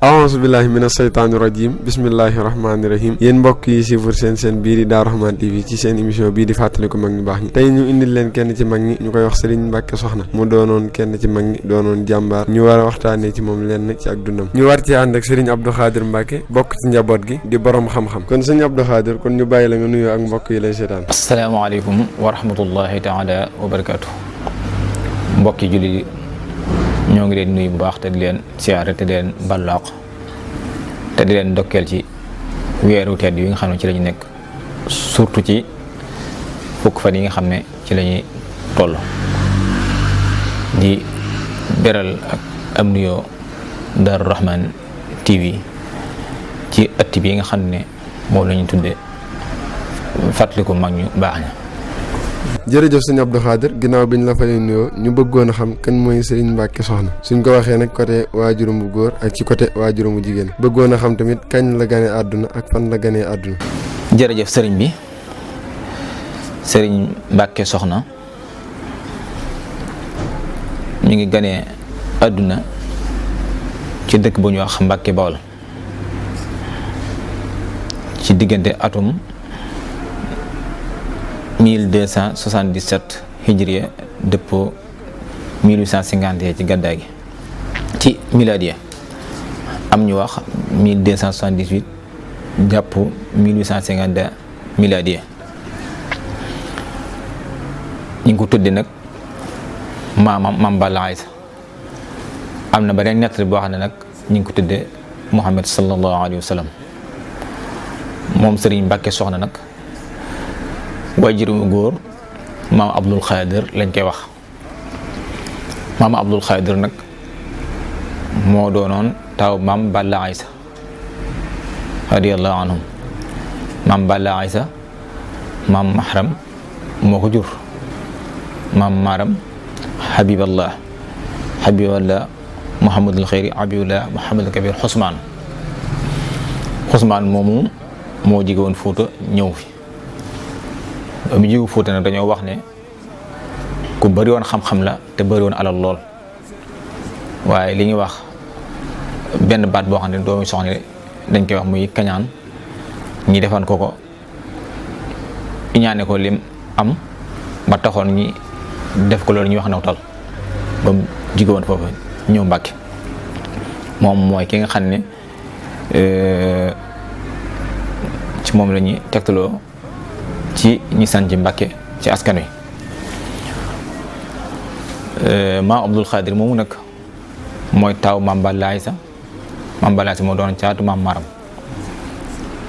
a'uuzu billahi mina shaytaani rajim bismillahi rahmaani rahim yéen mbokk yi suivre seen bii di Darou Rahmane TV ci seen émission bii di fàttaliku mag ñu baax ñi tey ñu indil leen kenn ci mag ñi ñu koy wax Serigne Mbacke Soxna mu doonoon kenn ci mag ñi doonoon jàmbaar ñu war a waxtaanee ci moom leen ci ak dundam ñu war ci ànd ak Serigne Abdou Khadir Mbacke bokk ci njaboot gi di borom xam-xam kon Serigne Abdou Khadir kon ñu bàyyi la nga nuyoo ak mbokk yi lay seetaan. asalaamaaleykum wa rahmatullahi taala wa barakaatu. mbokki julli ñoo ngi leen nuyu bu baax te di leen siyaare te di leen ballaax te di leen ndokkeel ci weeru tedd yi nga xam ne ci lañu nekk surtout ci fukk fan yi nga xam ne ci lañuy toll di beral ak am nuyoo Darou Rahmane TV ci ëtt bi nga xam ne moom la ñu tudde fàttaliku mag ñu baax ña. jërëjëf sëñ Abdou Khadir ginnaaw bi ñu la fay nuyoo ñu bëggoon a xam kan mooy Serigne Mbacke Soxna suñ ko waxee nag côté waajuram bu góor ak ci côté waajuram bu jigéen bëggoon a xam tamit kañ la ganee àdduna ak fan la ganee àdduna. jërëjëf sëriñ bi Serigne Mbacke Soxna mi ngi ganee àdduna ci dëkk bu ñuy wax Mbacke Bawol ci diggante atum 1277 hijriya dëppoo 1851 ci gàddaay gi ci miladiya am ñu wax 1278 jàpp 1852 miladiya ñu ngi ko tudde nag maam Balla Aysa am na beneen nettali boo xam ne nag ñu ngi ko tudde Muhammad sallallahu alayhi wa sallam moom Serigne Mbacke Soxna nag waajuram góor maam Abdul Xaadir lañ koy wax maam Abdul Xaadir nag moo doonoon taw maam Balla Aysa radiyallahu anhum maam Balla Aysa maam Mahram moo ko jur maam Maram Habiballah Muhammadul Xayri Habiballah Muhammadul Kabir Xusmaan moomu moo jóge woon Fuuta ñëw fi mu jiwu Fuuta nag dañoo wax ne ku bari woon xam-xam la te bari woon alal lool waaye li ñuy wax benn baat boo xam ne doomu soxna dañ koy wax muy kañaan ñi defan ko iñaane ko lim am ba taxoon ñi def ko loolu ñuy wax nawtal ba mu jóge woon foofu ñëw Mbàkke moom mooy ki nga xam ne ci moom la ñuy tegtaloo ci ñi sanc Mbàkke ci askan wi maam Abdul Xaadir moomu nag mooy taaw maam Balla Aysa moo doon caatu maam Maram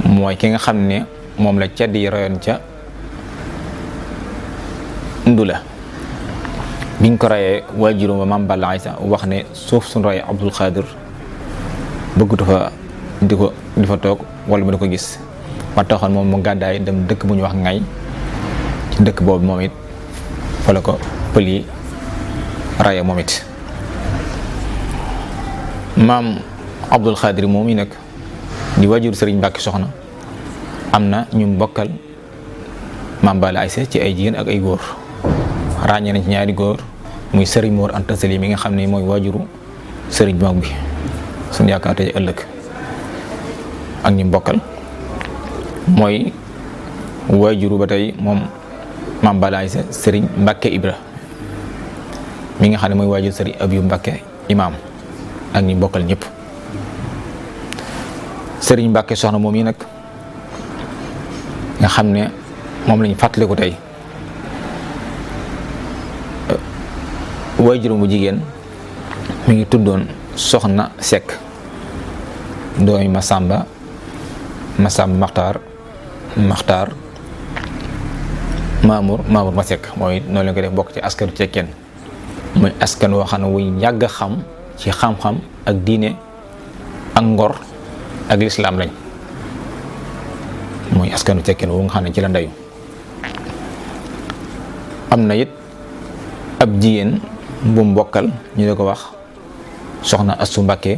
mooy ki nga xam ne moom la cedd yi royoon ca Ndula biñ ko rayee waajuram ba maam Balla Aysa wax ne suuf suñ royee Abdul Xaadir bëggutu fa di fa toog wala mu di ko gis ma taxoon moom mu gàddaay dem dëkk bu ñu wax ngay ci dëkk boobu moom it fa la ko pël yi raya moom it maam Abdul Xaadir moom yi nag di wajur Sëriñ Mbàkke Soxna am na ñu bokkal maam Balla Aysa ci ay jigéen ak ay góor ràññee nañ ci ñaari góor muy Sëriñ Mor Anta Sali mi nga xam ne mooy wajuru sëriñ mag bi suñu yaakaar tey ëllëg ak ñu bokkal mooy waajuru ba tey moom maam Balla Aysa Sëriñ Mbacke Ibra mi nga xam ne mooy waajur Sëriñ Abiyu Mbacke imaam ak ñi bokkal ñëpp Sëriñ Mbacke Soxna moom yi nag nga xam ne moom lañ fàttaliku tey waajuru bu jigéen mi ngi tuddoon Soxna Sekk doomi Masamba Maxtaar Mamour ma Sekk mooy noonu lañ ko def bokk ci askanu cekkeen muy askan woo xam ne wuy yàgg xam ci xam-xam ak diine ak ngor ak lislaam lañ muy askanu cekkeen woo nga xam ne ci la ndeyu am na it ab jigéen bu mu bokkal ñu ne ko wax Soxna Astu Mbàkke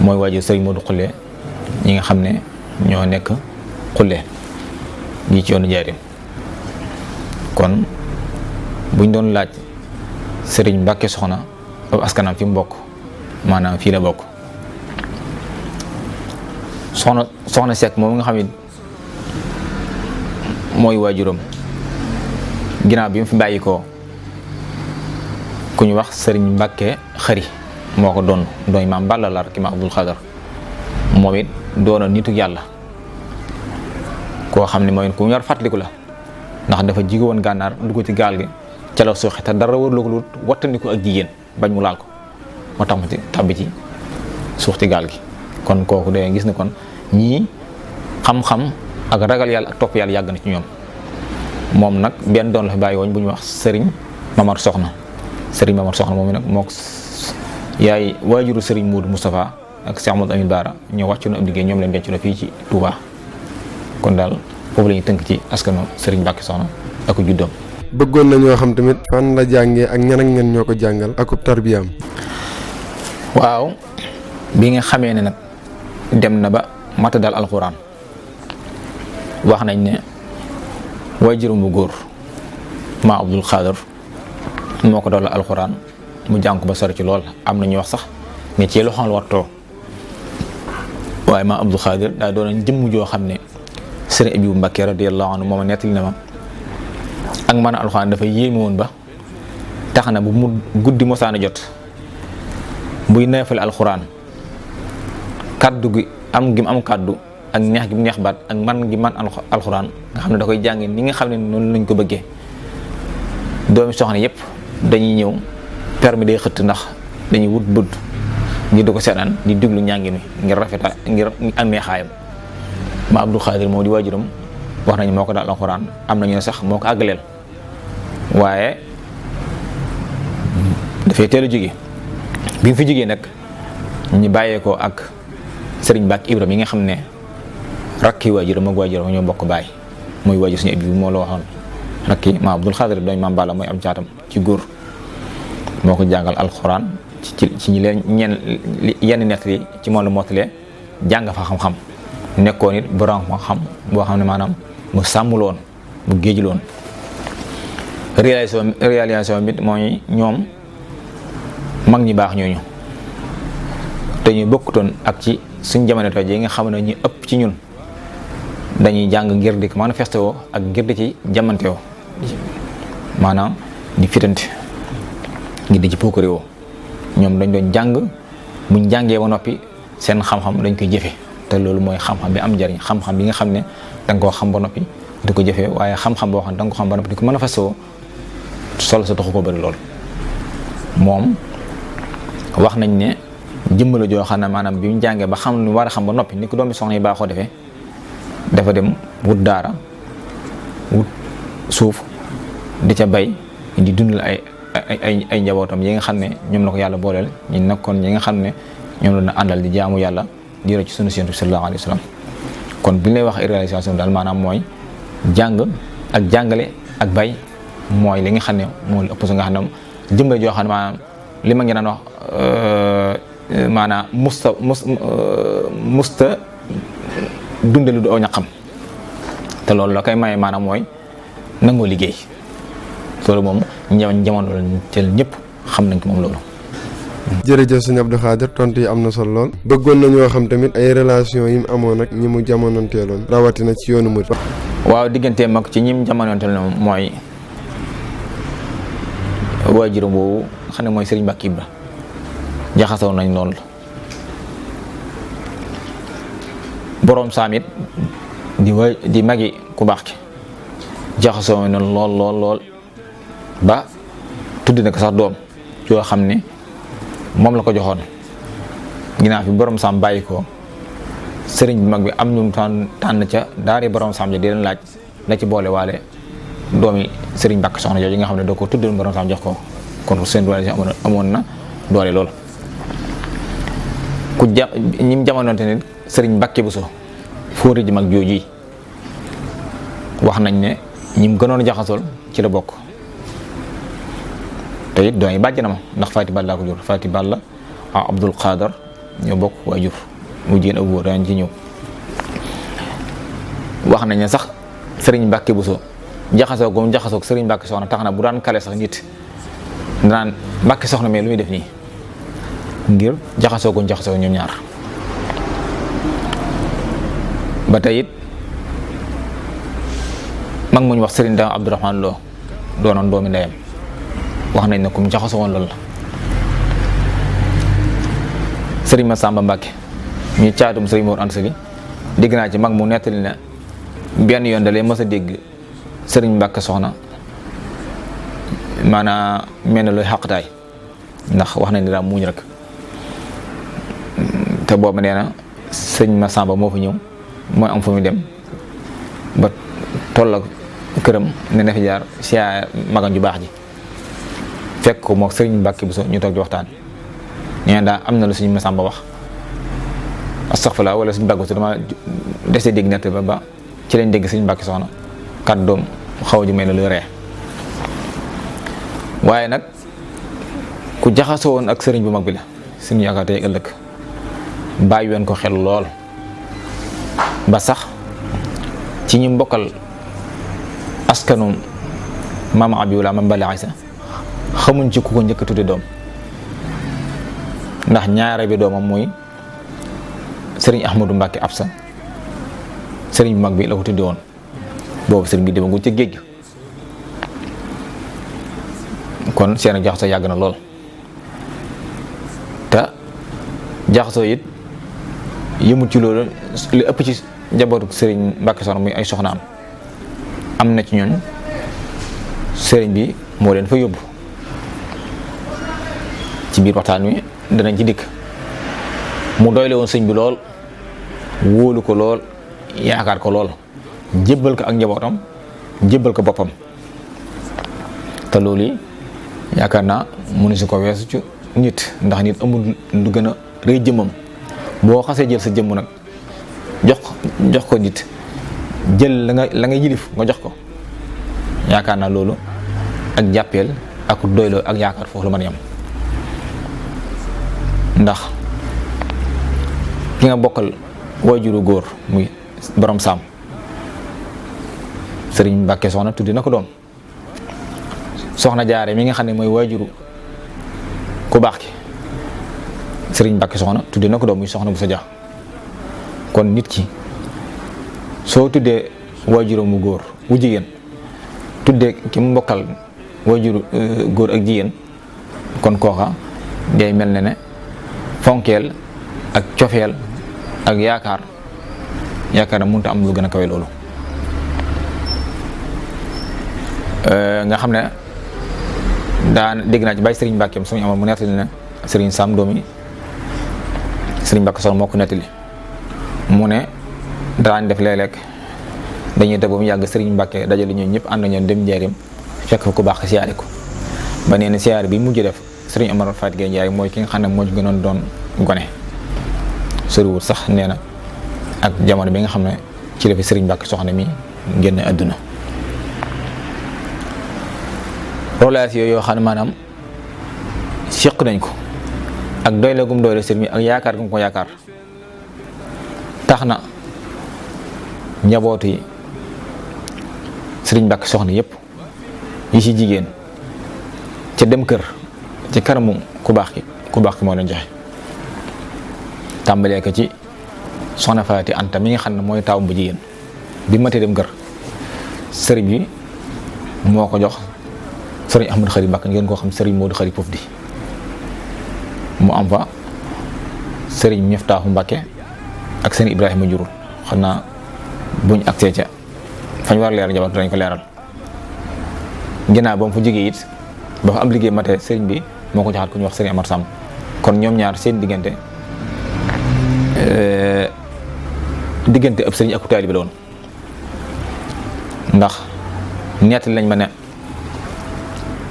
mooy waajur Sëriñ Moodu Xulle ñi nga xam ne ñoo nekk xulle gi ci yoonu Njaaréem. kon buñ doon laaj sëriñ Mbàkke Soxna aw askanam fi mu bokk maanaam fii la bokk. soxna Seck moom nga xam ne mooy waajuram ginnaaw bi mu fi bàyyi ko ku ñu wax sëriñ Mbàkke Xari moo ko doon maam Balla la ki ma Abdul Xadar moom it doona nitu yàlla koo xam ne mooy ku ñu war fàttaliku la ndax dafa jige woon gànnaar dugg ci gaal gi ca la suuxi te dara war lu wattandiku ak jigéen bañ mu laal ko moo tax mu ci tabbi ci suux ci gaal gi. kon kooku de gis na kon ñii xam-xam ak ragal yàlla ak topp yàlla yàgg na ci ñoom. moom nag benn doon la fi bàyyi woon bu ñu wax sëriñ Mamar Soxna moom nag moo yaay waajuru sëriñ Muudu Moustapha ak Cheikh Amadou Amin Baara ñoo wàccu na ab liggéey ñoom leen denc na fii ci Touba. kon daal foofu la ñuy tënk ci askanu sëriñ Mbàkke Soxna ak juddoom. bëggoon nañoo xam tamit fan la jàngee ak ñan ak ñan ñoo ko jàngal akub tarbiyaam. waaw bi nga xamee ne nag dem na ba mata dal alxuraan wax nañ ne waajuram bu góor ma Abdul Xaadir moo ko dalal alxuraan mu jàng ko ba sori ci lool am na ñu wax sax ne ci loxoom la wartoo waaye ma Abdul Xaadir daa doon jëmm joo xam ne sëriñ Abibu Mbàkke radiyallahu anhu mooma nettali na ma ak man alxuraan dafa yéeme woon ba tax na bu mu guddi mosaana jot buy neefale alxuraan kaddu gi am kaddu ak neex gi mu neex baat ak man gi man alxuraan nga xam ne da koy jànge ni nga xam ne noonu lañ ko bëggee doomi soxna yépp dañuy ñëw permis day xëtt ndax dañuy wut bëdd ngir di ko seetaan di diglu njàngin mi ngir rafeta ngir ak neexaayam. ma Abdul Xaadir moom di waajuram wax nañu moo ko daal alxuraan am nañu ne sax moo ko àggaleel waaye dafay teel a jóge bi mu fi jógee nag ñu bàyyeekoo ak sëriñ Mbàkke Ibrahima yi nga xam ne rakki waajuram ak waajuram ñoo bokk baay mooy waajur suñu Abibu moo la waxoon rakki ma Abdul Xaadir doon maam Balla mooy am caatam ci góor moo ko jàngal alxuraan ci ñi leen yenn nett yi ci moom la mottalee jàng fa xam-xam nekkoon it borom xam boo xam ne maanaam mu sàmmuloon mu géejuloon réalisation bi mooy ñoom mag ñi baax ñooñu te ñu bokkutoon ak ci suñ jamono tey yi nga xam ne ñu ëpp ci ñun dañuy jàng ngir di ko manifesté woo ak ngir di ci jamante woo maanaam di fitante ngir di ci puukare woo ñoom dañ doon jàng buñ jàngee ba noppi seen xam-xam dañ koy jëfe te loolu mooy xam-xam bi am njariñ xam-xam bi nga xam ne danga koo xam ba noppi di ko jëfee waaye xam-xam boo xam ne danga ko xam ba noppi di ko manifesté woo solo sa taxu ko bëri lool. moom wax nañ ne jëmmala joo xam ne maanaam bi mu jàngee ba xam lu war a xam ba noppi ni ko doomi soxna yi baaxoo defee dafa dem wut daara wut suuf di ca bay di dundal ay njabootam yi nga xam ne ñoom la ko yàlla booleel ñu nekkoon ñi nga xam ne ñoom la na àndal di jaamu yàlla di ci sunu Yonent bi sallallahu alayhi wa sallam. kon bi ñu lay wax réalisation daal maanaam mooy jàng ak jàngale ak bay mooy li nga xam ne moo la ëpp sa nga xam ne jëm la joo xam ne maanaam li ma ngi daan wax maanaam musta dundali du aw ñaqam te loolu la koy maye maanaam mooy nangoo liggéey loolu moom jamono la teel ñëpp xam nañ ko moom loolu. jërëjëf sëñ Abdou Khadir tontu yi am na solo lool. bëggoon nañoo xam tamit ay relation yi mu amoon ak ñi mu jamononteeloon rawatina ci yoonu murid. waaw digganteem ak ci ñi mu jamonoonteel mooy waajuram boobu xam ne mooy Sëriñ Mbàkke Ibra jaxasoo nañ lool. boroom saam it di magi ku baax ki jaxasoo nañ lool ba tudd na ko sax doom yoo xam ne moom la ko joxoon ginnaaw fi borom saam bàyyi ko sëriñ bi mag bi am ñu tànn ca daari borom saam ja di leen laaj la ci boole waale doomi sëriñ Mbàkke Soxna yooyu nga xam ne da ko tuddoon borom saam jox ko kon seen doole si amoon na doole lool. ku ñim jamonoonte ne sëriñ Mbàkke Buso fóori ji mag jooji wax nañ ne ñim gënoon jaxasool ci la bokk. te it doon yi bàjj na ma ndax Faati Balla ko jur Faati Balla ak Abdul Xaadir ñoo bokk waajur mu jigéen ak góor daañu ci ñëw wax nañ ne sax sëriñ Mbàkke Buso jaxasoo gu mu jaxasoo sëriñ Mbàkke Soxna tax na bu daan kale sax nit danaan Mbàkke Soxna mais lu muy def nii ngir jaxasoo gu mu jaxasoo ñoom ñaar. ba tey it mag mu ñu wax sëriñ Daam Abdourahmane Lo doonoon doomi ndeyam wax nañ ne kum jaxasoo woon loolu la. sëriñ Masamba Mbàkke ñu caatum sëriñ Mor Anta Sali dégg naa ci mag mu nettali ne benn yoon dalee mës a dégg sëriñ Mbàkke Soxna maanaam mel na luy xaqtaay ndax wax nañ ne daa muuñ rek te boobu nee na sëriñ Masamba moo fa ñëw mooy am fu muy dem ba toll ak këram ne na fi jaar siyaa magam ju baax ji fekk ko mook sëriñ Mbàkke Buso ñu toog di waxtaan ñeen daa am na lu suñu Masamba wax astaghfirullah wala suñu bàggu si dama desee dégg nett ba ci lañ dégg suñu Mbàkke Soxna kàddoom xaw ji may na lu ree waaye nag ku jaxasoo woon ak sëriñ bu mag bi la suñu yaakaar tey ëllëg bàyyi woon ko xel lool ba sax ci ñu mbokkal askanu maama abi wala maam Balla Aysa xamuñ ci ku ko njëkk a tudde doom ndax ñaare bi doomam mooy sëriñ Ahmadou Mbàkke Absa sëriñ bu mag bi la ko tudde woon boobu sëriñ bi demagul ci géej gi kon seen jaxasoo yàgg na lool te jaxasoo it yëmut ci loolu li ëpp ci njabootu sëriñ Mbàkke Soxna muy ay soxnaam am na ci ñooñ sëriñ bi moo leen fa yóbbu ci biir waxtaan wi danañ ci dikk mu doyle woon sëñ bi lool wóolu ko lool yaakaar ko lool jébbal ko ak njabootam jébbal ko boppam te loolu yi yaakaar naa mënu si ko weesu ci nit ndax nit amul lu gën a rëy jëmmam boo xasee jël sa jëmm nag jox ko nit jël la nga yilif nga jox ko yaakaar naa loolu ak jàppeel ak doyloo ak yaakaar foofu la mën a yam ndax ki nga bokkal waajuru góor muy borom saam sëriñ Mbàkke Soxna tuddi na ko doom soxna jaare mi nga xam ne mooy waajuru ku baax ki sëriñ Mbàkke Soxna tuddi na ko doom muy soxna bu sa jax kon nit ki soo tuddee waajuru mu góor wu jigéen tuddee ki mu mbokkal waajuru góor ak jigéen kon kooka day mel ne fonkeel ak cofeel ak yaakaar na mënut a am lu gën a kawe loolu nga xam ne daan dégg naa ci bàyyi sëriñ Mbàkkeem suñu amoon mu nettali ne sëriñ Sam doomi sëriñ Mbàkke Soxna moo ko nettali mu ne daan def léeg-léeg dañuy def ba mu yàgg sëriñ Mbàkke dajale ñoom ñëpp ànd nañu dem njaareem fekk fa ku baax siyaare ko ba nee na siyaare bi mujj def sëriñ Amar Faat Gey Njaay mooy ki nga xam ne moo ci gënoon doon gone soriwul sax nee na ak jamono bi nga xam ne ci la fi sëriñ Mbàkke Soxna mi génn àdduna relation yoo xam ne maanaam seq nañ ko ak doyle gum doyle sëriñ bi ak yaakaar gum ko yaakaar tax na njabootu yi sëriñ Mbàkke Soxna yépp yi ci jigéen ca dem kër ci kanamu ku baax ki moo leen joxe tàmbalee ko ci soxna Faati Anta mi nga xam ne mooy taawam bu jigéen bi matee dem kër sëriñ bi moo ko jox sëriñ Ahmadu Xari Mbàkke ngeen koo xam sëriñ Moodu Xari Pofdi mu am fa sëriñ Miftaaxu Mbàkke ak sëriñ Ibrahima Jurul xam naa buñ agsee ca fañ war a leeral njaboot dañ ko leeral ginnaaw ba mu fa jógee it ba fa am liggéey matee sëriñ bi moo ko joxaat ku ñuy wax sëriñ Amar Samb kon ñoom ñaar seen diggante ab sëriñ ak taalibe la woon ndax nettali lañ ma ne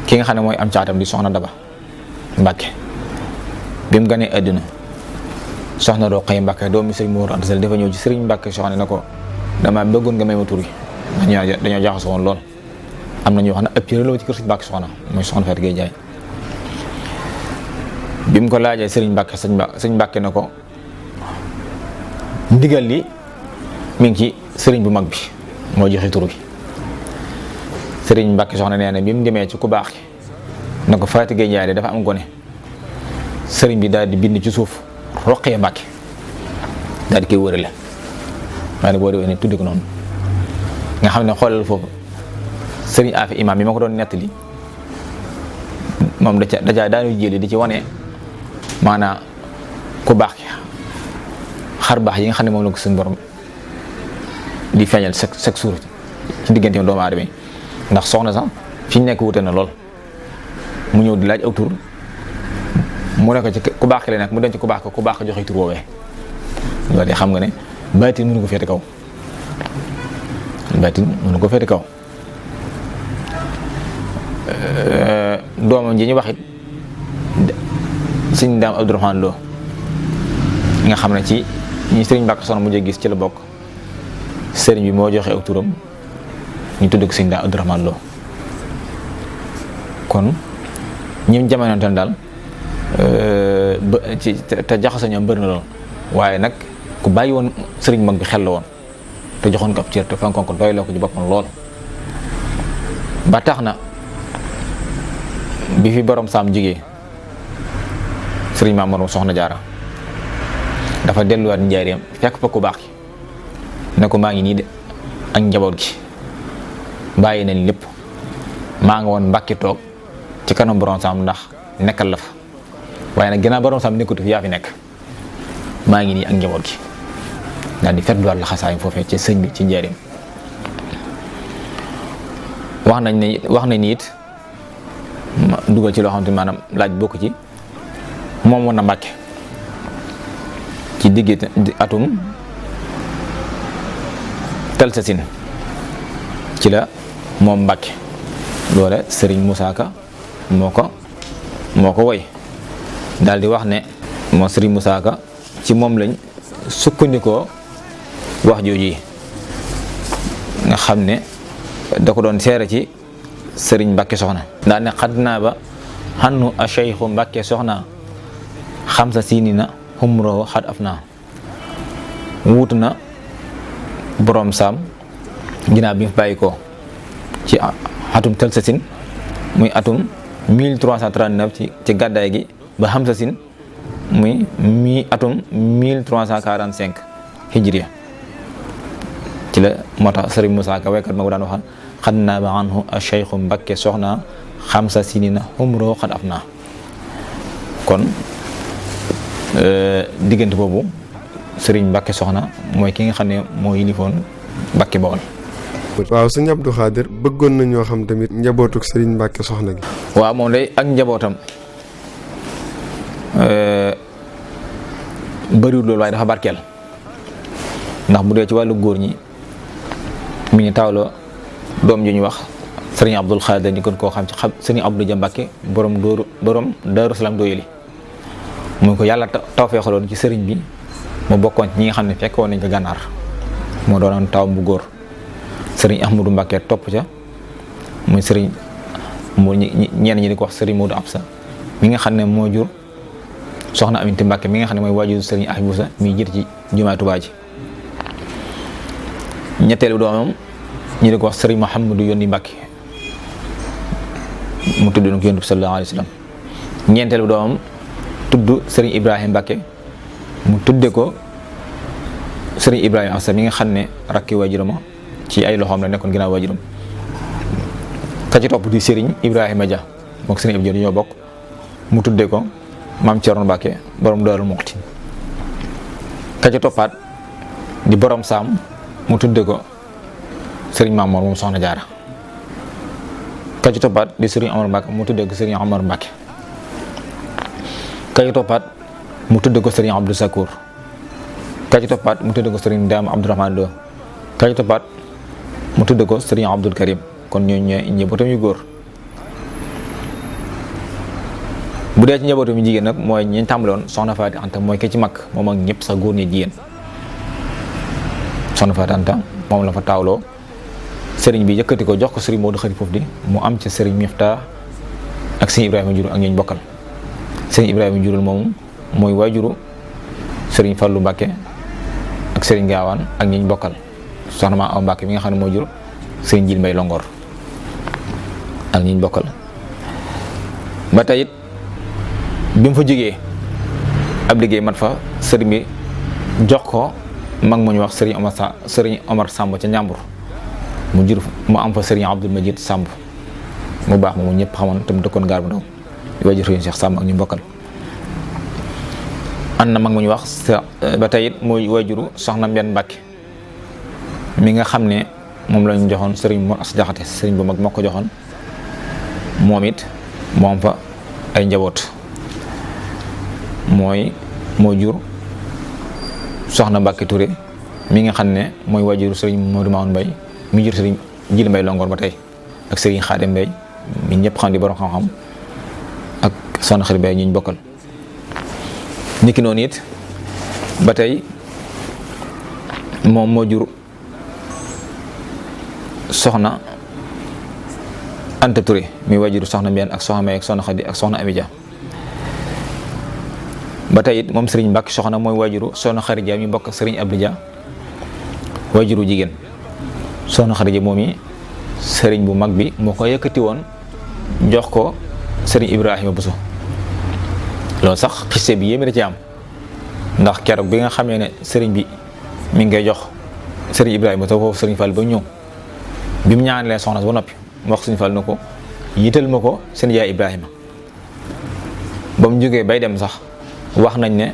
ki nga xam ne mooy am caatam di soxna Daba Mbàkke bi mu ganee àdduna soxna Roqaya Mbàkke doomi sëriñ Mor Anta Sali dafa ñëw ci sëriñ Mbàkke Soxna ne ko dama bëggoon nga may ma tur yi ndax dañoo jaxasoo woon lool am na ñoo xam ne ab cër la ci kër sëriñ Mbàkke Soxna mooy soxna Faati Gey Njaay bi mu ko laajee sëriñ Mbàkke sëriñ Mbàkke ne ko ndigal li mi ngi ci sëriñ bu mag bi moo joxe tur bi. sëriñ Mbàkke Soxna nee na bi mu demee ci ku baax ki na ko Faati Gay Njaay dafa am gone sëriñ bi daal di bind ci suuf Roqee Mbàkke daal di koy wërale waaye nag boo demee ne tuddi ko noonu nga xam ne xoolal foofu sëriñ Afi imaam bi ma ko doon nettali moom dajaa daanu jëli di ci wane maanaam ku baax ki xar baax yi nga xam ne moom la ko suñu borom di feeñal chaque jour ci diggante doomu aadama yi ndax soxna sax fi ñu nekk wute na lool mu ñëw di laaj aw tur mu ne ko ci ku baax ki la nekk mu dem ci ku baax ko joxe tur woowee loolu de xam nga ne baatin mënu ko féete kaw doomam ji ñu wax it sëñ Daam Abdourahmane Lo nga xam ne ci ñi sëriñ Mbàkke Soxna mujj gis ci la bokk sëriñ bi moo joxe aw turam ñu tudd ko sëñ Daam Abdourahmane Lo kon ñim jamonoonte daal te jaxasoo ñoom bëri na lool waaye nag ku bàyyi woon sëriñ mag bi xel la woon te joxoon ko ab cër te fonkoon ko doy loo ko ci boppam lool ba tax na bi fi borom saam jigee sëriñ Maam Mor Soxna Jaara dafa delluwaat njaareem fekk fa ku baax ki ne ko maa ngi nii de ak njaboot gi bàyyi nañ lépp maa nga woon Mbàkke toog ci kanam borom saam ndax nekkal la fa waaye nag ginnaaw borom saam nekkatu fi yaa fi nekk maa ngi nii ak njaboot gi daal di fetluwaat la xasaayam foofee ci sëñ bi ci njaareem wax nañ ni it dugal ci loo xamante maanaam laaj bokk ci moom woon na Mbàkke ci digg atum Talsasin ci la moom Mbàkke loole Sëriñ Musaa Ka moo ko woy daal di wax ne moo Sëriñ Musaa Ka ci moom lañ sukkandikoo wax jooju yi nga xam ne da ko doon seere ci Sëriñ Mbàkke Soxna daa ne xadd naa ba xannu a Cheikhu Mbàkke Soxna xam sa siini na xumroo xat af naa wuutu na borom saam ginnaaw bi mu bàyyi ko ci atum Talsasin muy atum 1339 ci gàddaay gi ba Hamsasin muy atum 1345 hijriya ci la moo tax Sëriñ Musaa Ka waykat ma ko daan waxal xad naa ba anhu a Cheikhu Mbàkke Soxna xamsa sinina umroo xad af naa kon diggante boobu Sëriñ Mbàkke Soxna mooy ki nga xam ne moo yilifoon Mbàkke Bawol. waaw sëñ Abdou Khadir bëggoon na ñoo xam tamit njabootuk Sëriñ Mbàkke Soxna gi. waaw moom day ak njabootam bëriwul loolu waaye dafa barkeel ndax bu dee ci wàllu góor ñi mi ngi tawloo doom ju ñu wax Sëriñ Abdul Khadir ñu gën koo xam ci Sëriñ Abdou Dia Mbàkke borom Daaru Salaam Doyeli mu ko yàlla tawfeexaloon ci sëriñ bi mu bokkoon ci ñi nga xam ne fekkoon nañ ko gànnaar moo doonoon taw bu góor Sëriñ Ahmadou Mbàkke topp ca muy sëriñ mu ñenn ñi di ko wax Sëriñ Modou Absa mi nga xam ne moo jur soxna Aminti Mbàkke mi nga xam ne mooy waajur Sëriñ Ahibou Sa mi jiite ci jumaa Tuubaa ji ñetteelu doomam ñi di ko wax Sëriñ Mouhamadou Yónni Mbàkke mu tudd na ko Yonent bi sallallahu alayhi wa sallam ñeenteelu doomam tudd Sëriñ Ibrahima Mbàkke mu tudde ko Sëriñ Ibrahima Asa mi nga xam ne rakki waajuram ci ay loxoom la nekkoon ginnaaw waajuram ka ci topp di Sëriñ Ibrahima Dia mook Sëriñ Ibrahima Dia ñoo bokk mu tudde ko Maam Cerno Mbàkke borom Daaru Muxti ka ci toppaat di borom Saam mu tudde ko Sëriñ Maam Mor moom Soxna Jaara ka ci toppaat di Sëriñ Omar Mbàkke mu tudde ko Sëriñ Omar Mbàkke ka ci toppaat mu tudde ko Sëriñ Abdou Sakour ka ci toppaat mu tudde ko Sëriñ Daam Abdourahmane Lo ka ci toppaat mu tudde ko Sëriñ Abdul Karim kon ñooñu ñooy njabootam yu góor bu dee ci njabootam yu jigéen nag mooy ñi tàmbaloon Soxna Faati Anta mooy ki ci mag moom ak ñëpp sax góor ñi jigéen Soxna Faati Anta moom la fa taawloo sëriñ bi yëkkati ko jox ko Sëriñ Moodu Xari foofu di mu am ci Sëriñ Mifta ak Sëriñ Ibrahima Jurul ak ñooñu bokkal Sëriñ Ibrahima Jurul moom mooy waajuru Sëriñ Fallu Mbàkke ak Sëriñ Gaawaan ak ñi ñu bokkal soxna maa aw Mbàkke mi nga xam ne moo jur sëriñ Jil Mbay Longoor ak ñi ñu bokkal. ba tey it bi mu fa jógee ab liggéey mat fa sëriñ bi jox ko mag mu ñu wax sëriñ Omar Samb ca Njàmbur mu am fa sëriñ Abdul Majid Samb mu baax moomu ñëpp xamoon te mu dëkkoon gaar bu ndaw di wajur sëriñ Cheikh Samb ak ñu bokkal. ànd na mag mu ñu wax ba tey it mooy wajuru soxna Mbenn Mbàkke mi nga xam ne moom lañu joxoon sëriñ Mor As Jaxate sëriñ bu mag moo ko joxoon moom it moom fa ay njaboot moo jur soxna Mbàkke Touré mi nga xam ne mooy wajuru sëriñ Modou Mamoun Mbay mi jur sëriñ Jil Mbay Longoor ba tey ak sëriñ Xaadim Mbay mi ñëpp xam di borom xam-xam ak soxna Xari Mbay ñu bokkal. niki noonu it ba tey moom moo jur soxna Anta Touré mi wajuru soxna Mbeen ak soxna May ak soxna Xadi ak soxna Amija. ba tey it moom sëriñ Mbàkke soxna mooy wajuru soxna Xari Ja mi bokk sëriñ Abdou Dia wajuru jigéen soxna Xari Ja moom yi sëriñ bu mag bi moo ko yëkkati woon jox ko sëriñ Ibrahima Bousso. loolu sax xiste bi yéeme da ci am ndax keroog bi nga xamee ne sëriñ bi mi ngi koy jox sëriñ Ibrahima te foofu sëriñ Fall ba ñëw bi mu ñaanalee soxna ba noppi mu wax sëriñ Fall na ko yital ma ko seen yaay Ibrahima. ba mu jógee bay dem sax wax nañ ne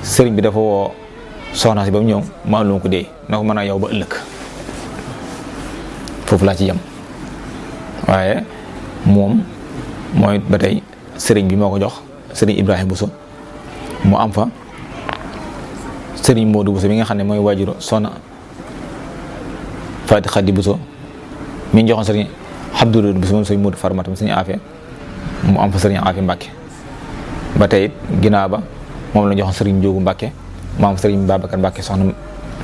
sëriñ bi dafa woo soxna si ba mu ñëw mu am lu ma ko dee na ko mën a yow ba ëllëg foofu laa ci yem. waaye moom mooy ba tey sëriñ bi moo ko jox sëriñ Ibrahima Bousso mu am fa sëriñ Modou Bousso mi nga xam ne mooy waajuru soxna Faati Xadi Bousso mi ñu joxoon sëriñ Abdoulaye Bousso moom sëriñ Modou Farmatam sëriñ Afe mu am fa sëriñ Afe Mbàkke. ba tey it ginnaaw ba moom la joxoon sëriñ Njóogu Mbàkke mu am sëriñ Babacar Mbàkke soxna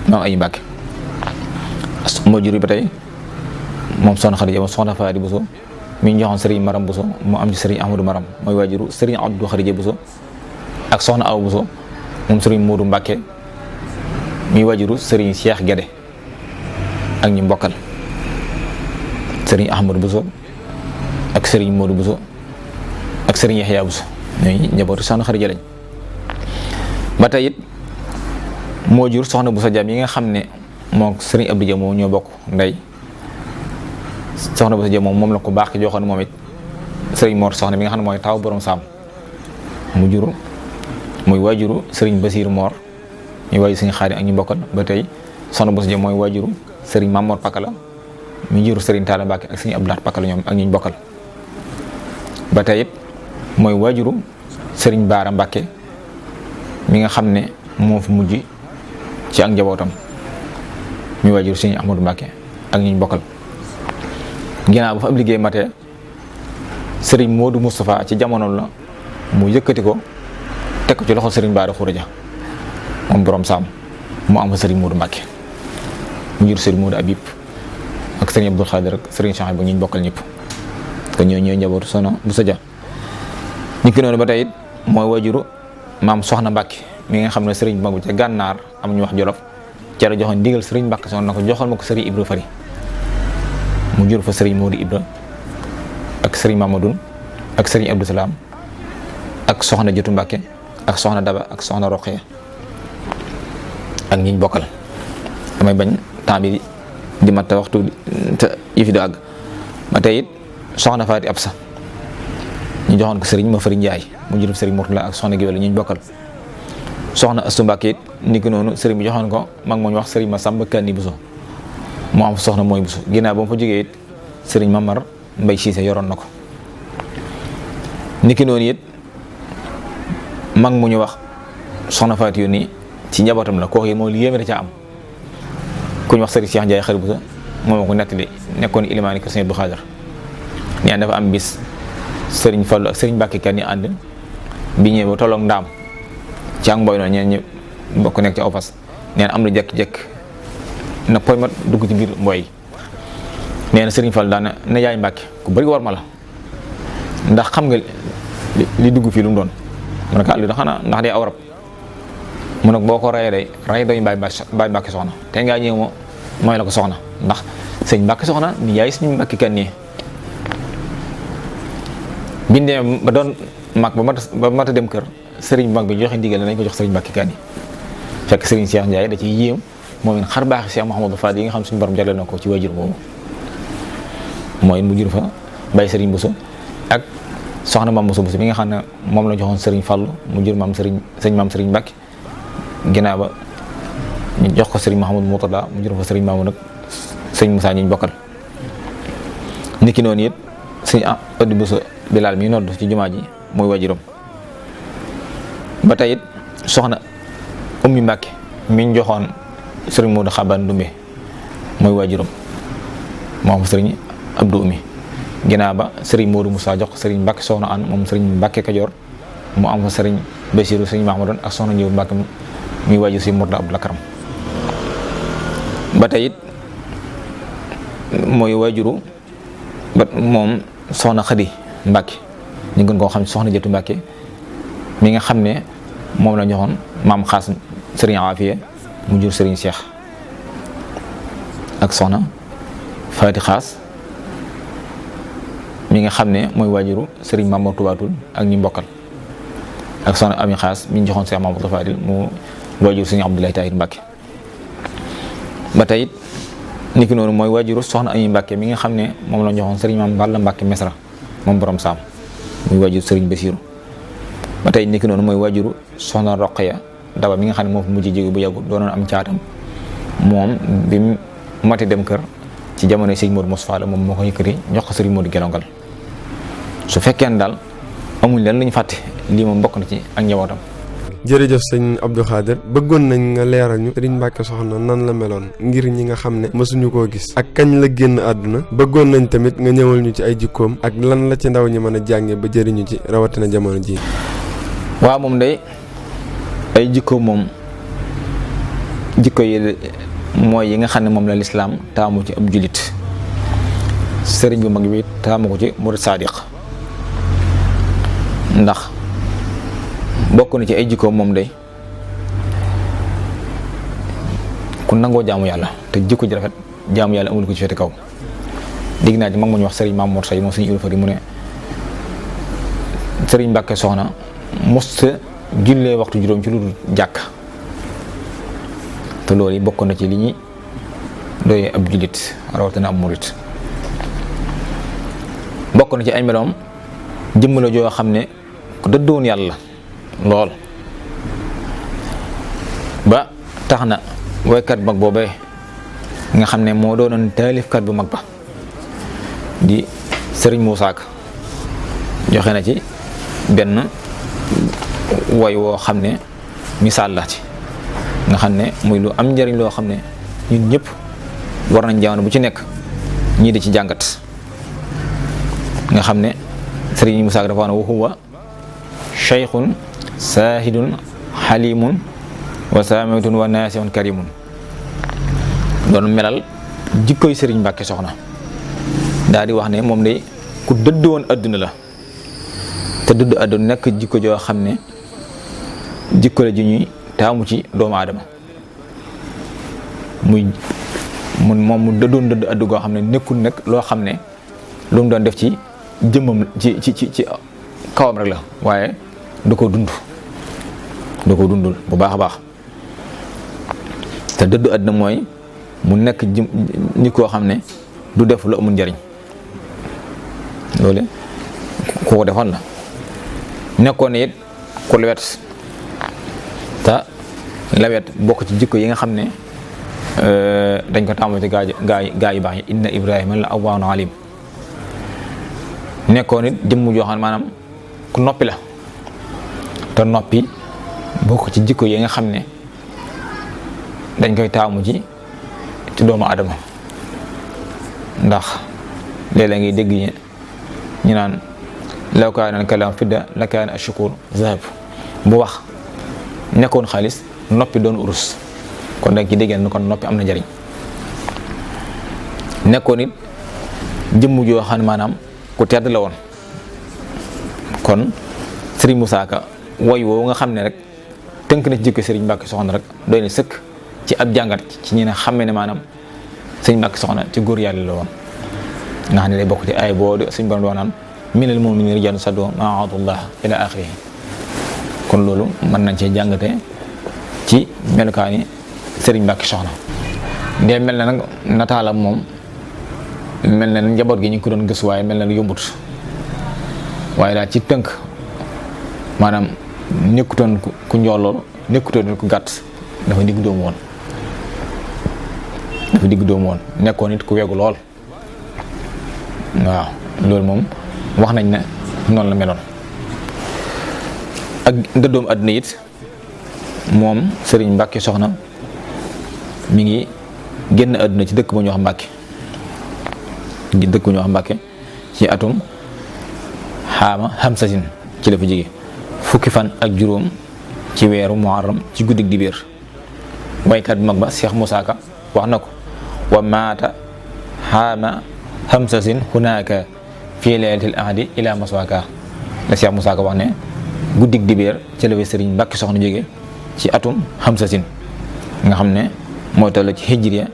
maam ay Mbàkke. moo jur ba tey moom soxna Xadi Ja soxna Faati Bousso mi ñu joxoon sëriñ Maram Bousso mu am ci sëriñ Ahmadou Maram mooy waajuru sëriñ Abdou Xarija Bousso ak soxna Awa Bousso moom sëriñ Modou Mbàkke mi waajuru sëriñ Cheikh Guédé ak ñi mbokkal sëriñ Ahmadou Bousso ak sëriñ Modou Bousso ak sëriñ Yaxya Bousso ñooy njabootu soxna Xarija lañ. ba tey it moo jur soxna Bousso Dia yi nga xam ne moom sëriñ Abdou Dia moom ñoo bokk ndey soxna Bousso Dia moom la ko baax ki joxoon moom it sëriñ Mor soxna mi nga xam ne mooy taw borom saam mu jur muy waajuru sëriñ Basiir Mor ñu waajur sëriñ Xaadim ak ñu bokkal. ba tey soxna Bousso Dia mooy waajuru sëriñ Mamor Pakala mi juru sëriñ Talla Mbàkke ak sëriñ Abdoulaye Pakala ñoom ak ñu bokkal. ba tey it mooy waajuru sëriñ Baara Mbàkke mi nga xam ne moo fi mujj ci ak njabootam mi waajuru sëriñ Ahmadou Mbàkke ak ñu bokkal. ginnaaw ba fa ab liggéey matee sëriñ Modou Moustapha ci jamono la mu yëkkati ko teg ko ci loxo sëriñ Baara Khourédia moom borom saam mu am fa sëriñ Modou Mbàkke mu jur sëriñ Modou Habib ak sëriñ Abdou Khadir ak sëriñ Cheikh ba ñu bokkal ñëpp te ñoo njabootu soxna Bousso Dia. ñu ki noonu ba tey it mooy wajuru maam soxna Mbàkke mi nga xam ne sëriñ mag bi ca gànnaar am ñu wax Jolof ca la joxoon ndigal sëriñ Mbàkke soxna na ko joxal ma ko sëriñ Ibra Fari mu jur fa sëriñ Modou Ibra ak sëriñ Mamadou ak sëriñ Abdou Salaam ak soxna Jotu Mbàkke ak soxna Daba ak soxna Roqee ak ñiñ bokkal. damay bañ temps bi di mat waxtu te yëfi du àgg. ba tey it soxna Faati Absa ñu joxoon ko sëriñ ma fari Njaay mu jur sëriñ Murtala ak soxna Géwél ñiñ bokkal. soxna Astu Mbàkke it ni ki noonu sëriñ bi joxoon ko mag moo ñu wax sëriñ ma Samba Kanni Bousso mu am soxna mooy Bousso ginnaaw ba mu fa jógee it sëriñ Mamar Mbay Siise yoroon na ko. niki noonu it mag mu ñu wax soxna Faati Yónni ci njabootam la kooku it moom li yéeme da ca am ku ñu wax sëriñ Cheikh Ndiaye Xari Bousso moom ko nettali nekkoon ilimaani kër Sëriñ Abdou Khadar ñaan dafa am bis sëriñ Fallu ak sëriñ Mbàkke Kanni ànd bi ñëwee ba tolloog ndaam ci ak mboy noonu ñeen ñi bokk nekk ci aw fas neen am lu jekk-jekk na poy mat dugg ci biir mboy nee na sëriñ Fall daana ne yaay Mbàkke ku bëri war ma la ndax xam nga li dugg fii lu mu doon mu ne ko li da xanaa ndax day aw rab mu ne boo ko rayee day ray doy mbaay Mbàkke soxna te ngaa ñëw ma mooy la ko soxna ndax sëñ Mbàkke soxna ni yaay suñu Mbàkke Kanni bindee ba doon mag ba mat a dem kër sëriñ mag bi joxe ndigal nañ ko jox sëriñ Mbàkke Kanni fekk sëriñ Cheikh Ndiaye da ciy yéem moom it xar baaxi Cheikh Mouhamadou Fadil yi nga xam suñu borom jagleel na ko ci waajur boobu mooy mu jur fa Baye Sëriñ Bousso ak soxna maam Bousso bi nga xam ne moom la joxoon sëriñ Fallou mu jur maam sëriñ Mbàkke ginnaaw ba ñu jox ko sëriñ Mouhamadou Moutada mu jur fa sëriñ Maamu nag sëriñ Moussa ñi ñu bokkal niki noonu it sëriñ Adi Bousso Bilal mi nodd ci jumaa ji mooy waajuram ba tey it soxna Ummi Mbàkke mi ñu joxoon sëriñ Modou Xaban Dumbe mooy waajuram moom sëriñ Abdou Ummi ginnaaw ba sëriñ Modou Moussa jox sëriñ Mbàkke soxna an moom sëriñ Mbàkke Kajoor mu am fa sëriñ Basiru sëriñ Mahamadoon ak soxna Ñëw Mbàkke muy waajur si Murtada Abdul Karam ba tey it mooy waajuru ba moom soxna Xadi Mbàkke ñu gën koo xam soxna Jëtu Mbàkke mi nga xam ne moom la joxoon maam xaas sëriñ Afiya mu jur sëriñ Cheikh ak soxna Faati Xaas mi nga xam ne mooy waajuru sëriñ Mamour Tubaatul ak ñi mbokkal ak soxna Ami Xaas mi ñu joxoon Cheikh Mamadou Fadil mu waajur sëriñ Abdoulaye Tahir Mbàkke ba tey it niki noonu mooy waajuru soxna Ami Mbàkke mi nga xam ne moom la joxoon sëriñ Maam Balla Mbàkke Mesra moom borom saam muy waajur sëriñ Basiru ba tey niki noonu mooy waajuru soxna Roqaya Daba mi nga xam ne moo fi mujj jóge bu yàggul doonoon am caatam moom bi mu mati dem kër ci jamono sëriñ Modou Moustapha la moom moo ko yëkkati jox ko sëriñ Modou Gelongal su fekkee ne daal amuñ leen lu ñu fàtte lii moom bokk na ci ak njabootam. jërëjëf sëñ Abdou Khader bëggoon nañ nga leeral ñu sëriñ Mbàkke Soxna nan la meloon ngir ñi nga xam ne mësuñu koo gis ak kañ la génn àdduna bëggoon nañ tamit nga ñëwal ñu ci ay jikkoom ak lan la ci ndaw ñi mën a jànge ba jëriñu ci rawatina jamono ji. waaw moom day ay jikko moom jikko yi mooy yi nga xam ne moom la lislaam taamu ci ab julit sëriñ bu mag bi taamu ko ci murid sadiq ndax bokk na ci ay jikko moom day ku nangoo jaamu yàlla te jikko ji rafet jaamu yàlla amul ko ci fete kaw digg naa ci mag mu ñu wax sëriñ Mamour Say moom suñu ulfari mu ne sëriñ Mbàkke Soxna mosta jullee waxtu juróom ci lu dul jàkk te loolu yi bokk na ci li ñuy doyee ab jullit rawatina ab murit bokk na ci ay meloom jëmm la joo xam ne ku dëddoon yàlla lool ba tax na waykat mag boobee nga xam ne moo doonoon taalifkat bu mag ba di sëriñ Moussa Ka joxe na ci benn way woo xam ne misaal la ci nga xam ne muy lu am njëriñ loo xam ne ñun ñëpp war nañ jamono bu ci nekk ñii di ci jàngat nga xam ne sëriñ Moussa Ka dafa wax ne wa huwa cheikhun saahidun xalimun wa saamitun wa naasihun karimun doon melal jikkoy sëriñ Mbàkke Soxna daal di wax ne moom de ku dëdd woon adduna la te dëdd adduna nekk jikko joo xam ne jikko la ji ñuy taamu ci doomu aadama moom mu dëddoon dëdd addu goo xam ne nekkul nag loo xam ne lu mu doon def ci jëmmam ci kawam rek la waaye da ko dundul bu baax a baax te dëddu àddina mooy mu nekk nit koo xam ne du def lu amul njariñ loolu ku ko defoon la nekkoon it ku lewet te lewet bokk ci jikko yi nga xam ne dañ ko tàmbali ci gaa yu baax yi inna Ibrahima la awwaahun alim nekkoon it jëmm joo xam ne maanaam ku noppi la te noppi bokk ci jikko yi nga xam ne dañ koy taamu ci doomu adama ndax léeg-léeg ngay dégg ñu naan law kaana al-kalaamu fidda la kaana ash-shukuur zahab bu wax nekkoon xaalis noppi doon urus kon da nga ci dégg ne kon noppi am na njariñ nekkoon it jëmm joo xam ne maanaam ku tedd la woon kon Serigne Moussa Ka woy woowu nga xam ne rek tënk na ci jikko Serigne Mbàkke Soxna rek doy na sëkk ci ab jàngat ci ñi ne xàmme ne maanaam sëñ Mbàkke Soxna ci góor yàlla la woon nga xam ne day bokk ci ay boo suñ borom doon naan minal mu'miniina rijaalun sadaqu maa aahadullah ila axirihi kon loolu mën nañ cee jàngate ci melukaani sëriñ Mbàkke Soxna ndee mel na nag nataalam moom mel na njaboot gi ñu ngi ko doon gës waaye mel na yombut waaye daal ci tënk maanaam nekkutoon ku njoolool nekkutoon ku gàtt dafa digg doomu woon nekkoon nit ku wegu lool waaw loolu moom wax nañ ne noonu la meloon ak dëddoom àdduna it moom sëriñ Mbàkke Soxna mi ngi génn àdduna ci dëkk bu ñu wax Mbàkke ci atum xaama xamsasin ci la fa jóge fukki fan ak juróom ci weeru muharram ci guddig dibéer waykat bu mag ba Cheikh Moussa Ka wax na ko wa maata xaama xamsasin hunaaka fii laylatil ahdi ila maswaka la Cheikh Moussa Ka wax ne guddig dibéer ci la fa sëriñ Mbàkke Soxna jóge ci atum xamsasin nga xam ne mooy toll ci hijriya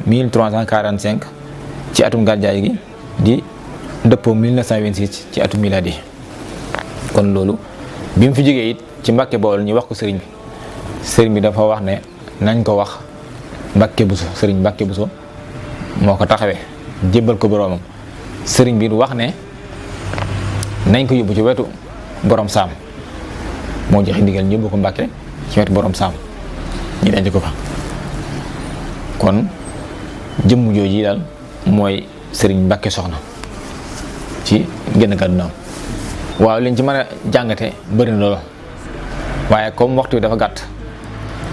1345 ci atum gàddaay gi di dëppoo 1926 ci atum miladi kon loolu bi mu fi jógee it ci Mbàkke Bawol ñu wax ko sëriñ bi dafa wax ne nañ ko wax Mbàkke Buso sëriñ Mbàkke Buso moo ko taxawee jébbal ko boroomam sëriñ bi wax ne nañ ko yóbbu ci wetu borom saam moo joxe ndigal ñu yóbbu ko Mbàkke ci wetu borom saam ñu denc ko fa kon jëmm jooju daal mooy sëriñ Mbàkke Soxna ci génn kàddunaam waaw liñ ci mën a jàngate bëri na loolu waaye comme waxtu bi dafa gàtt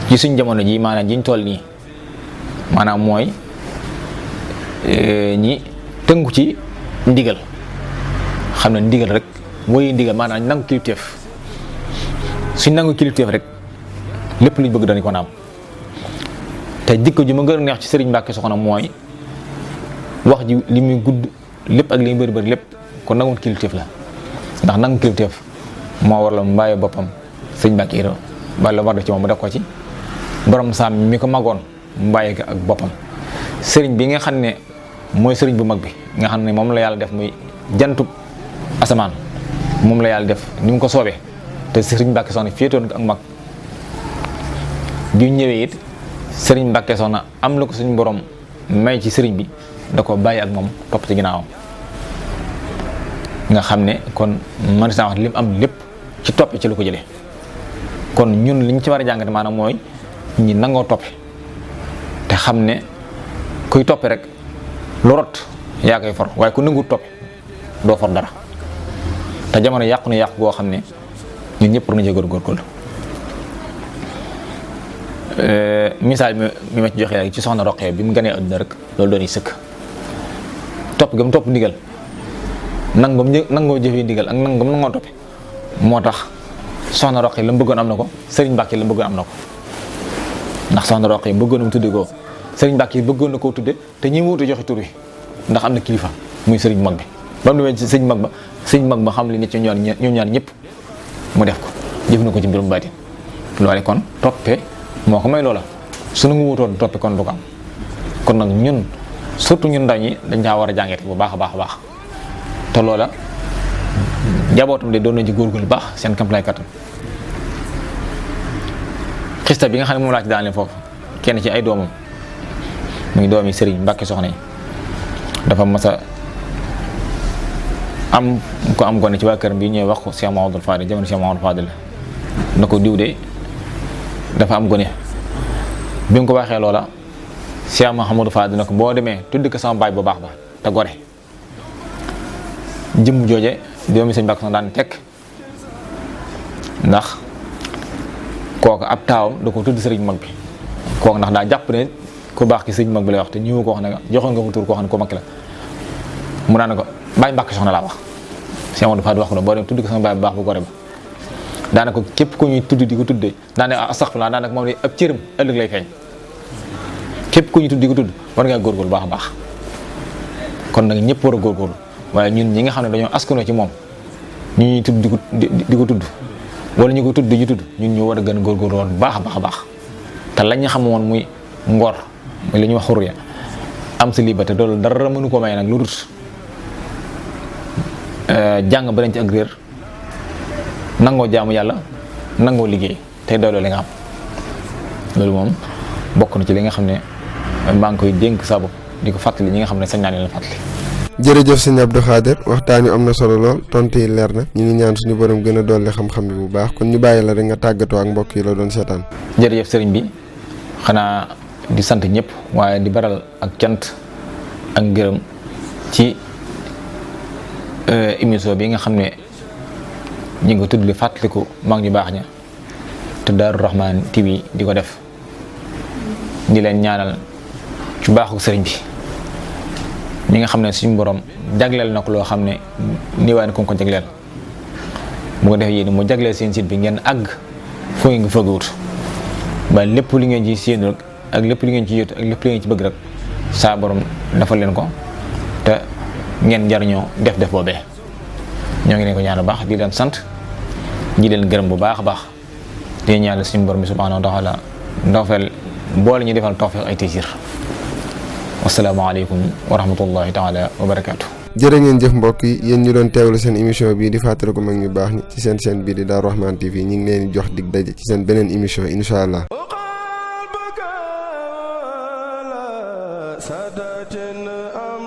ci suñ jamono ji maanaam jiñ toll nii maanaam mooy ñi tënku ci ndigal xam ne ndigal rek mooy ndigal maanaam nangu kilifteef suñ nangu kilifteef rek lépp luñ bëgg dañ ko naam te jikko ji ma gën a neex ci sëriñ Mbàkke Soxna mooy wax ji li muy gudd lépp ak li muy bëri lépp kon nangu kilifteef la ndax nangu kilifteef moo war la mu bàyyi boppam sëñ Mbàkke Iro bala war def ci moom mu def ko ci borom saam mi ko magoon mu bàyyi ko ak boppam sëriñ bi nga xam ne mooy sëriñ bu mag bi nga xam ne moom la yàlla def muy jantub asamaan moom la yàlla def ni mu ko soobee te sëriñ Mbàkke Soxna féetoon ak mag bi ñëwee it sëriñ Mbàkke Soxna am la ko suñu borom may ci sëriñ bi da ko bàyyi ak moom topp ci ginnaawam nga xam ne kon man saa wax lim am lépp ci toppe ci lu ko jëlee kon ñun liñ ci war a jàngate maanaam mooy ñi nangoo toppe te xam ne kuy toppe rek lu rot yaa koy for waaye ku nanguwut toppe doo for dara te jamono yàqu na yàqu goo xam ne ñun ñëpp war nañu góorgóorlu misaal mi ma ci joxe rek ci soxna Roqee bi mu gënee àdduna rek loolu doon yi sëkk topp ga mu topp ndigal nangoo jëfee ndigal ak nangoo toppe moo tax soxna Roqee la mu bëggoon am na ko sëriñ Mbàkke la mu bëggoon am na ko ndax soxna Roqee bëggoon na mu tudde ko sëriñ Mbàkke bëggoon na koo tudde te ñi mu wuute joxe tur wi ndax am na kilifa muy sëriñ mag bi ba mu demee ci sëriñ mag ba xam li ne ci ñoom ñaar ñëpp mu def ko jëf na ko ci mbirum baatin loole kon toppe moo ko may loola su nu ngu wutoon toppe kon du ko am kon nag ñun surtout ñun ndaw ñi dañ caa war a jàngete bu baax a baax te loola njabootam de doon nañ ci góorgóorlu baax seen kam lay kattan xista bi nga xam ne moom laa ci daaneel foofu kenn ci ay doomam muy doomi sëriñ Mbàkke Soxna yi dafa mas a am ko am gone ci waa këram bi ñëwee wax ko Cheikh Mahamadou Fadil jamono Cheikh Mahamadou Fadil na ko diw de dafa am gone bi mu ko waxee loola Cheikh Mahamadou Fadil na ko boo demee tudd ko sama baay bu baax ba te gore jëmm jooje doomi sëñ Mbàkke Soxna daan tekk ndax kooku ab taawam da ko tudd sëriñ mag bi kooku ndax daa jàpp ne ku baax ki sëriñ mag bi lay wax te ñëw ko wax ne joxoon nga ko tur koo xam ne ku mag la mu daan ko Baay Mbàkke Soxna laa wax Cheikh Mahamadou Fadil wax ko boo dem tudd ko sama baay bu baax bu gore ba daanaka képp ku ñuy tudd di ko tuddee daanaka astaxfirullah daanaka moom de ab cëram ëllëg lay feeñ képp ku ñuy tudd di ko tudd war ngaa góorgóorlu baax a baax kon nag ñëpp war a góorgóorlu waaye ñun ñi nga xam ne dañoo askanoo ci moom ñu ñuy tudd di ko tudd wala ñu ko tudd di ñu tudd ñun ñu war a gën a góorgóorlu woon baax a baax te lañ ñu xam woon muy ngor muy li ñuy wax xurriya am sa liberté loolu dara mënu ko may nag lu dul jàng ba dañ ci ak réer nangoo jaamu yàlla nangoo liggéey tey doyloo li nga xam loolu moom bokk na ci li nga xam ne maa ngi koy dénk sa bopp di ko fàttali ñi nga xam ne sañ naa leen la fàttali. jërëjëf sëñ Abdou Khader waxtaan wi am na solo lool tontu yi leer na ñu ngi ñaan suñu borom gën a dolli xam-xam bi bu baax kon ñu bàyyi la rek nga tàggatoo ak mbokk yi la doon seetaan. jërëjëf sëriñ bi xanaa di sant ñëpp waaye di baral ak cant ak ngërëm ci émission bi nga xam ne ñu ngi ko tudd li fàttaliku mag ñu baax ña te Daaru Rahman TV di ko def di leen ñaanal ci baaxu sëriñ bi ñi nga xam ne suñu borom jagleel na ko loo xam ne niiwaan ko ko jagleel bu ko defee yéen mu jagleel seen site bi ngeen àgg foo ngeen fëgguwut ba lépp li ngeen ci séenu rek ak lépp li ngeen ci yóotu ak lépp li ngeen ci bëgg rek saa borom dafa leen ko te ngeen jariñoo def boobee ñoo ngi leen ko ñaan bu baax di leen sant di leen gërëm bu baax a baax di ñaanal suñu borom bi subhanahu wa taala ndofeel boole ñu defal tawfiq ay taysir wasalaamaaleykum wa rahmatullahi taala wa barakaatu. jërë ngeen jëf mbokk yi yéen ñu doon teewlu seen émission bii di fàttaliku mag ñu baax ñi ci seen chaîne bii di Darou Rahmane TV ñu ngi leen di jox dig daje ci seen beneen émission incha allah. سادة أم